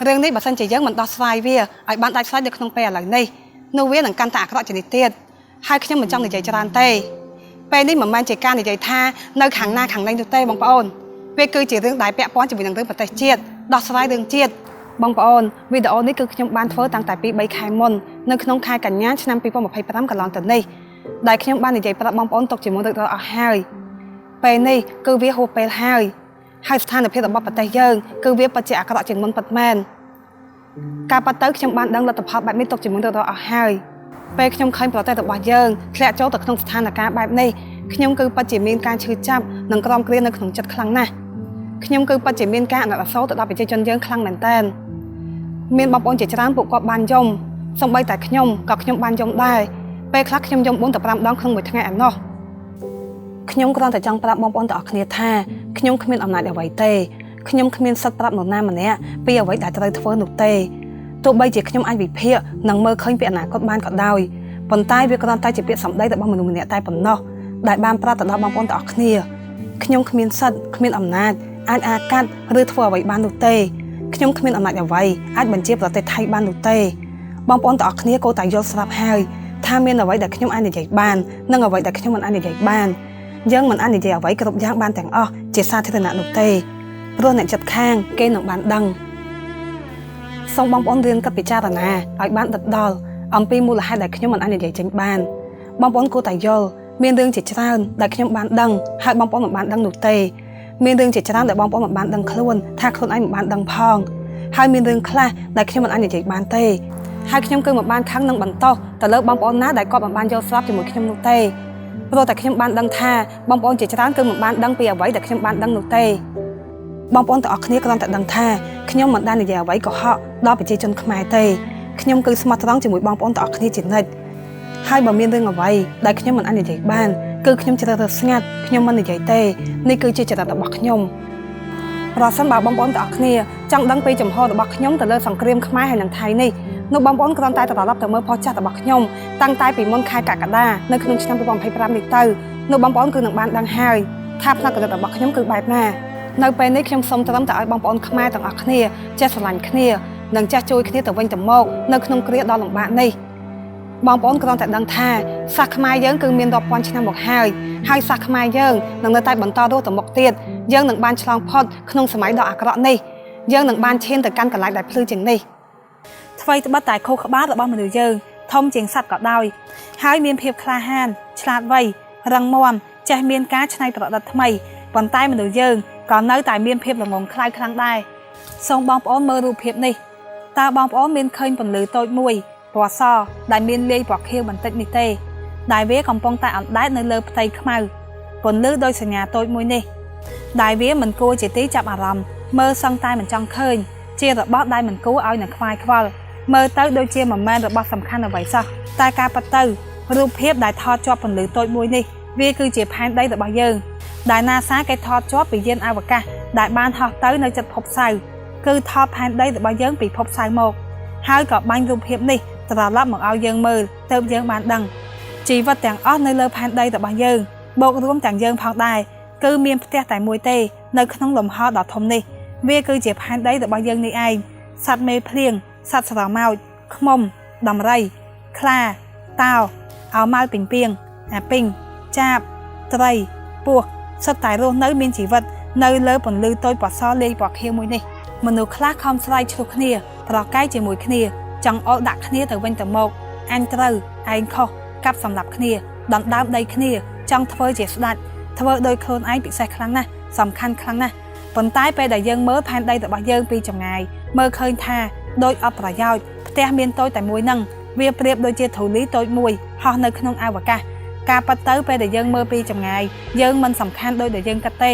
រឿងនេះបើសិនជាយើងមិនដោះស្រាយវាឲ្យបានដាច់ស្រេចនៅក្នុងពេលឥឡូវនេះនោះវានឹងកាន់តែអាក្រក់ជាងនេះទៀតហើយខ្ញុំមិនចង់និយាយច្រើនទេពេលនេះមិនមែនជាការនិយាយថានៅខាងណាខាងណីនោះទេបងប្អូនវាគឺជារឿងដែលពាក់ព័ន្ធជាមួយនឹងរឿងប្រទេសជាតិដោះស្រាយរឿងជាតិបងប្អូនវីដេអូនេះគឺខ្ញុំបានធ្វើតាំងតែពី3ខែមុននៅក្នុងខែកញ្ញាឆ្នាំ2025កន្លងទៅនេះដែលខ្ញុំបាននិយាយប្រាប់បងប្អូនទុកជាមុនរួចរាល់អស់ហើយពេលនេះគឺវាហួសពេលហើយហើយស្ថានភាពរបស់ប្រទេសយើងគឺវាពិតជាអាក្រក់ជាងមុនពិតមែន ការប៉ັດទៅខ្ញុំបានដឹងលទ្ធផលបែបនេះទុកជាមុនរួចរាល់អស់ហើយពេលខ្ញុំឃើញប្រទេសរបស់យើងធ្លាក់ចូលទៅក្នុងស្ថានភាពបែបនេះខ្ញុំគឺពិតជាមានការឈឺចាប់និងក្រំគ្រានៅក្នុងចិត្តខ្លាំងណាស់ខ្ញុំគឺពិតជាមានការអាណិតអាសូរទៅដល់ប្រជាជនយើងខ្លាំងមែនទែនមានបងប្អូនជាច្រើនពួកគាត់បានយំសូម្បីតែខ្ញុំក៏ខ្ញុំបានយំដែរពេលខ្លះខ្ញុំយំ4ទៅ5ដងក្នុងមួយថ្ងៃឯណោះខ្ញុំគ្រាន់តែចង់ប្រាប់បងប្អូនទាំងអស់គ្នាថាខ្ញុំគ្មានអំណាចអ្វីទេខ្ញុំគ្មានសិទ្ធិប្រាប់នរណាម្នាក់ពីអ្វីដែលត្រូវធ្វើនោះទេ ទោះបីជាខ្ញុំអាចវិភាគនិងមើលឃើញពីអនាគតបានក៏ដោយប៉ុន្តែវាគ្រាន់តែជាពាក្យសម្ដីរបស់មនុស្សម្នាក់តែប៉ុណ្ណោះដែលបានប្រាប់ទៅដល់បងប្អូនទាំងអស់គ្នាខ្ញុំគ្មានសិទ្ធិគ្មានអំណាចអាចអាកាត់ឬធ្វើអ្វីបាននោះទេខ្ញុំគ្មានអំណាចអ្វីអាចបញ្ជាប្រទេសថៃបាននោះទេបងប្អូនទាំងអស់គ្នាគួរតែយល់ស្រាប់ហើយថាមានអ្វីដែលខ្ញុំអាចនិយាយបាននិងអ្វីដែលខ្ញុំមិនអាចនិយាយបានយើងមិនអាចនិយាយអ្វីគ្រប់យ៉ាងបានទាំងអស់ជាសាធារណៈនោះទេព្រោះអ្នកជិតខាងគេនឹងបានដឹង សូមបងប្អូនរៀនគិតពិចារណាឲ្យបានដិតដល់អំពីមូលហេតុដែលខ្ញុំមិនអាចនិយាយចេញបានបងប្អូនគួរតែយល់មានរឿងជាច្រើនដែលខ្ញុំបានដឹងហើយបងប្អូនមិនបានដឹងនោះទេមានរឿងជាច្រើនដែលបងប្អូនមិនបានដឹងខ្លួនថាខ្លួនឯងមិនបានដឹងផងហើយមានរឿងខ្លះដែលខ្ញុំមិនអាចនិយាយបានទេហើយខ្ញុំគឺមិនបានខឹងនឹងបន្តទៅលើបងប្អូនណាដែលគាត់មិនបានយល់ស្របជាមួយខ្ញុំនោះទេព្រោះតែខ្ញុំបានដឹងថាបងប្អូនជាច្រើនគឺមិនបានដឹងពីអ្វីដែលខ្ញុំបានដឹងនោះទេ បងប្អូនទាំងអស់គ្នាគ្រាន់តែដឹងថាខ្ញុំមិនដែលនិយាយអ្វីកុហកដល់ប្រជាជនខ្មែរទេខ្ញុំគឺស្មោះត្រង់ជាមួយបងប្អូនទាំងអស់គ្នាជានិច្ចហើយបើមានរឿងអ្វីដែលខ្ញុំមិនអាចនិយាយបានគឺខ្ញុំជ្រើសរើសស្ងាត់ខ្ញុំមិននិយាយទេនេះគឺជាចរិតរបស់ខ្ញុំប្រសិនបើបងប្អូនទាំងអស់គ្នាចង់ដឹងពីចំហរបស់ខ្ញុំទៅលើសង្គ្រាមខ្មែរហើយនិងថៃនេះនោះបងប្អូនគ្រាន់តែត្រឡប់ទៅមើលផុសចាស់របស់ខ្ញុំតាំងតែពីមុនខែកក្កដានៅក្នុងឆ្នាំ2025នេះទៅនោះបងប្អូនគឺនឹងបានដឹងហើយថាផ្នែកគណិតរបស់ខ្ញុំគឺបែបណា នៅពេលនេះខ្ញុំសូមត្រឹមតែឲ្យបងប្អូនខ្មែរទាំងអស់គ្នាចេះស្រឡាញ់គ្នានិងចេះជួយគ្នាទៅវិញទៅមកនៅក្នុងគ្រាដ៏លំបាកនេះបងប្អូនគ្រាន់តែដឹងថាសាសខ្មែរយើងគឺមានរាប់ពាន់ឆ្នាំមកហើយហើយសាសខ្មែរយើងនឹងនៅតែបន្តរស់ទៅមុខទៀតយើងនឹងបានឆ្លងផុតក្នុងសម័យដ៏អាក្រក់នេះយើងនឹងបានឈានទៅកាន់កន្លែងដែលភ្លឺជាងនេះអ្វីត្បិតតែខួរក្បាលរបស់មនុស្សយើងធំជាងសត្វក៏ដោយហើយមានភាពក្លាហានឆ្លាតវៃរឹងមាំចេះមានការច្នៃប្រឌិតថ្មីប៉ុន្តែមនុស្សយើងក៏នៅតែមានភាពល្ងង់ខ្លៅខ្លាំងដែរសូមបងប្អូនមើលរូបភាពនេះតើបងប្អូនមានឃើញពន្លឺតូចមួយពណ៌សដែលមានលាយពណ៌ខៀវបន្តិចនេះទេដែលវាកំពុងតែអណ្ដែតនៅលើផ្ទៃខ្មៅពន្លឺដោយសញ្ញាតូចមួយនេះដែលវាមិនគួរជាទីចាប់អារម្មណ៍មើលសឹងតែមិនចង់ឃើញជារបស់ដែលមិនគួរឲ្យនឹងខ្វាយខ្វល់មើលទៅដូចជាមិនមែនរបស់សំខាន់អ្វីសោះតែការពិតទៅរូបភាពដែលថតជាប់ពន្លឺតូចមួយនេះវាគឺជាផែនដីរបស់យើង ដែល NASA គេថតជាប់ពីយានអវកាសដែលបានហោះទៅនៅជិតភពសៅរ៍គឺថតផែនដីរបស់យើងពីភពសៅរ៍មកហើយក៏បាញ់រូបភាពនេះត្រឡប់មកឲ្យយើងមើលទើបយើងបានដឹងជីវិតទាំងអស់នៅលើផែនដីរបស់យើងបូករួមទាំងយើងផងដែរគឺមានផ្ទះតែមួយទេនៅក្នុងលំហដ៏ធំនេះវាគឺជាផែនដីរបស់យើងនេះឯងសត្វមេភ្លៀងសត្វស្រមោចឃ្មុំដំរីខ្លាតោអោម៉ៅពីងពីងអាពីងចាបត្រីពស់ សុទ្ធតែរស់នៅមានជីវិតនៅលើពន្លឺតូចពណ៌សលាយពណ៌ខៀវមួយនេះមនុស្សខ្លះខំស្រែកឆ្លោះគ្នាប្រកែកជាមួយគ្នាចង់អុលដាក់គ្នាទៅវិញទៅមកអញត្រូវឯងខុសកាប់សម្លាប់គ្នាដណ្ដើមដីគ្នាចង់ធ្វើជាស្ដេចធ្វើដោយខ្លួនឯងពិសេសខ្លាំងណាស់សំខាន់ខ្លាំងណាស់ប៉ុន្តែពេលដែលយើងមើលផែនដីរបស់យើងពីចម្ងាយមើលឃើញថាដូចអត់ប្រយោជន៍ផ្ទះមានតូចតែមួយនឹងវាប្រៀបដូចជាធូលីតូចមួយហោះនៅក្នុងអវកាស ការប៉ັດទៅពេលដែលយើងមើលពីចម្ងាយយើងមិនសំខាន់ដូចដែលយើងគិតទេ